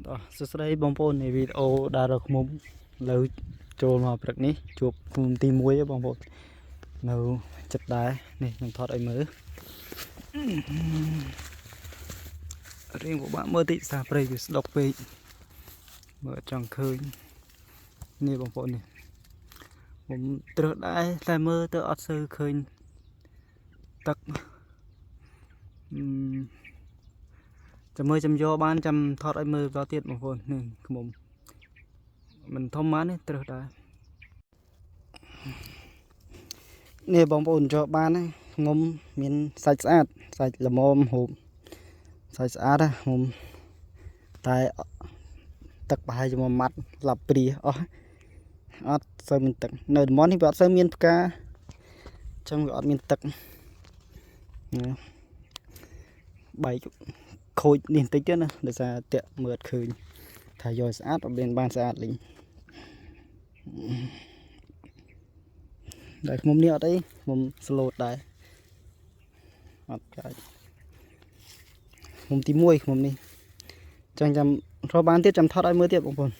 តោះសួស្តីបងប្អូននៃវីដេអូដើររកឃ្មុំលើចូលមកព្រឹកនេះជួបឃ្មុំទី1ហ៎បងប្អូននៅចិត្តដែរនេះខ្ញុំថតឲ្យមើលរៀងពិបាកមើលតិចសាព្រៃវាស្ដុកពេកមើលអត់ចង់ឃើញនេះបងប្អូននេះខ្ញុំត្រឹសដែរតែមើលទៅអត់សូវឃើញទឹកអឺចាំមើលចាំយកបានចាំថតឲ្យមើលបន្តទៀតបងប្អូននេះឃ្មុំមិនធំប៉ុន្មានទេត្រឹសដែរ នេះបងប្អូនចូលបានណាងុំមានសាច់ស្អាតសាច់ល្មមហូបសាច់ស្អាតណាងុំតែទឹកប្រហែលជាមួយម៉ាត់ស្លាបព្រាអស់អត់សូវមានទឹកនៅតំបន់នេះវាអត់សូវមានផ្កាអញ្ចឹងវាអត់មានទឹកណាបែកខូចនេះបន្តិចទៀតណាដោយសារតាក់មើលអត់ឃើញថាយកស្អាតអត់មានបានស្អាតលេងតែខ្មុំនេះអត់អីខ្មុំស្លូតដែរអត់កាច់ ខ្មុំទី1ខ្មុំនេះចឹងចាំរកបានទៀតចាំថតឲ្យមើលទៀតបងប្អូន។